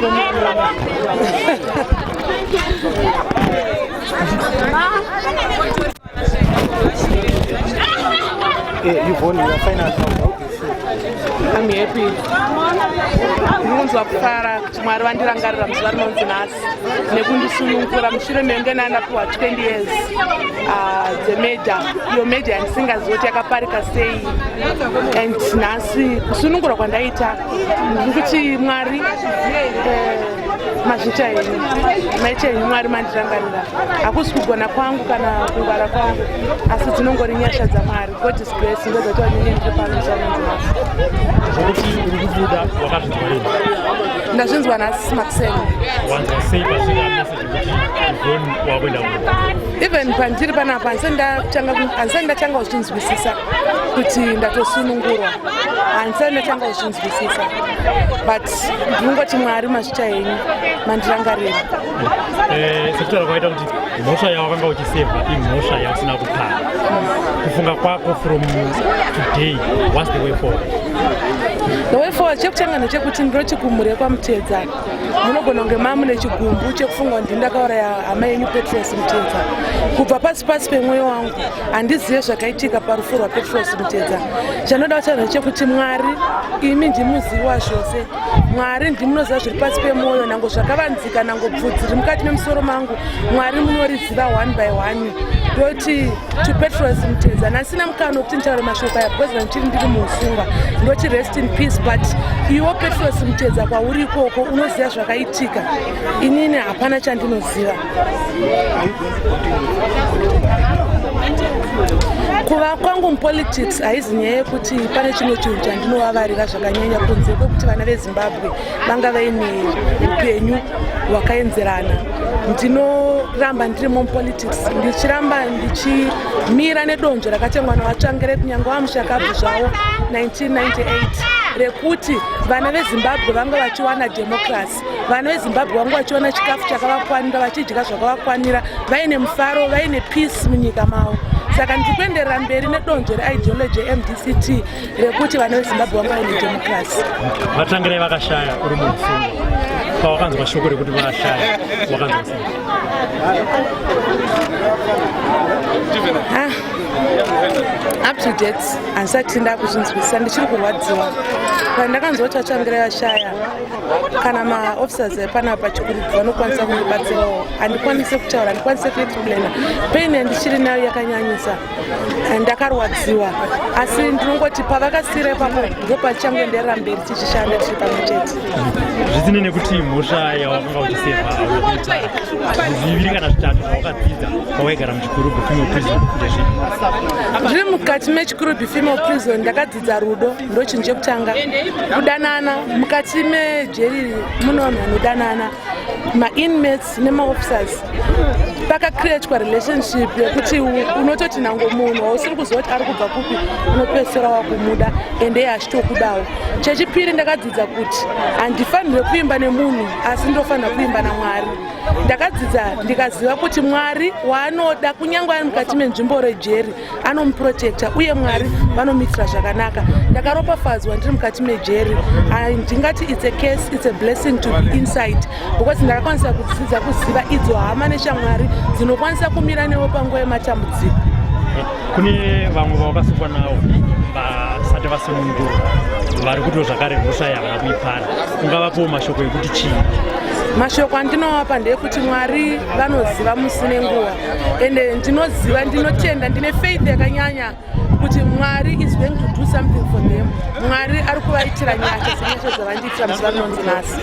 Yvonne, you are final how do you feel? I'm happy. Ndinonzwa kufara kuti Mwari vandirangarira muzuva rinonzi nhasi nekundisunungura mushure menge ndandapiwa 20 years dzemurder, iyo murder yandisingazivi kuti yakaparika sei. And nhasi kusunungurwa kwandaita, ndiri kuti Mwari, mazvita henyu, maita henyu Mwari, mandirangarira. Hakusi kugona kwangu kana kungwara kwangu, asi dzinongori nyasha dzaMwari. God is grace, ndodzaita ndinge ndiri pano zuva rinonzi nhasi. Zvokuti uri kubuda, wakazvinzwa rini? Ndazvinzwa nhasi makuseni. Wanzwa sei pasvika message kuti Yvonne wakuenda kuno? Even pandiri panapa, handisati ndatanga kuzvinzwisisa kuti ndatosunungurwa. Handisati ndatanga kuzvinzwisisa, but ndinongoti Mwari, mazvita henyu, mandirangarira. Sekutaura kwaita kuti mhosva yawakanga uchisevha imhosva yausina kupara, kufunga kwako from today, what's the way forward? The way forward, chekutanga ndechekuti ndinoti kumhuri yekwaMutedza, munogona kunge mamune chigumbu chekufunga kuti ndakauraya hama yenyu Petros Mutedza. Kubva pasi pasi pemwoyo wangu, handizive zvakaitika parufu rwaPetros Mutedza. Chanoda kutaura ndechekuti Mwari, imi ndimuzivi wazvose. Mwari, ndimunoziva zviri pasi pemwoyo, nango zvakavanzika, nango bvudzi riri mukati memusoro mangu, Mwari munoriziva one by one. Ndoti to Petros Mutedza, ndasina mukana wekuti nditaure mashoko aya because ndichiri ndiri muusungwa, ndoti rest in peace. But iwo Petros Mutedza, kwauri ikoko unoziva zvakaitika, inini hapana chandinoziva. Are you going to continue with political? Kuva kwangu mupolitics haizi nyaya yekuti pane chimwe chinhu chandinovavarira zvakanyanya kunze kwekuti vana veZimbabwe vanga vaine upenyu hwakaenzerana. Ndinoramba ndirimo mupolitics, ndichiramba ndichimira nedonzvo rakatengwa naVaTsvangirai, kunyange vamushakabvu zvavo 1998, rekuti vana veZimbabwe vanga vachiwana democracy, vana veZimbabwe vanga vachiwana chikafu chakavakwanira, vachidya zvakavakwanira, vaine mufaro, vaine peace munyika mavo. Saka ndiri kuenderera mberi nedonzvo reideology yeMDCT rekuti vana veZimbabwe vanga vaine democracy. VaTsvangirai vakashaya uri muusungwa. Pawakanzwa shoko rekuti vashaya, wakanzwa sei? Ah, up to date handisati ndakuzvinzwisisa, ndichiri kurwadziwa. Pandakanzwa kuti vaTsvangirai vashaya, kana maofficers epanapa paChikurubi vanokwanisa kundibatsirawo, handikwanisi kutaura, handikwanisi kuexplaina pain yandichiri nayo, yakanyanyisa. Ndakarwadziwa, asi ndinongoti pavakasiyira ipapo ndo pachangoenderera mberi tichishanda tiri pamwe chete. Zvisinei nekuti mhosva yawakanga uchisevha hauna kuipara, zviviri kana zvitatu zvawakadzidza pawaigara muChikurubi Female Prison ndezvipi? Ndiri mukati meChikurubi Female Prison, ndakadzidza rudo, ndo chinhu chekutanga. Kudanana mukati mejeri, muno vanhu vanodanana, mainmates nemaofficers. Pakacreatwa relationship yekuti unototi nango munhu wausiri kuziva kuti ari kubva kupi, unopedzisira wakumuda, ende iye achitokudawo. Chechipiri, ndakadzidza kuti handifanirwe kuimba nemunhu, asi ndofanira kuimba naMwari. Ndakadzidza ndikaziva kuti Mwari waanoda, kunyange ari mukati menzvimbo rejeri, anomuprotecta, uye Mwari vanomuitira zvakanaka. Ndakaropafadzwa ndiri mukati mejeri. Ndingati it's a case, it's a blessing to be inside, because ndakakwanisa kudzidza kuziva idzo hama neshamwari dzinokwanisa kumira newe panguva yematambudziko. Kune vamwe vawakasungwa navo vasati vasunungurwa, vari kutiwo zvakare mhosva yavana kuipara, ungavapowo mashoko ekuti chii? Mashoko andinovapa ndeyekuti Mwari vanoziva musi nenguva, ende ndinoziva, ndinotenda, ndine faith yakanyanya kuti Mwari is going to do something for them. Mwari ari kuvaitira nyasha senyasha dzavandiitira muzuva rinonzi nhasi.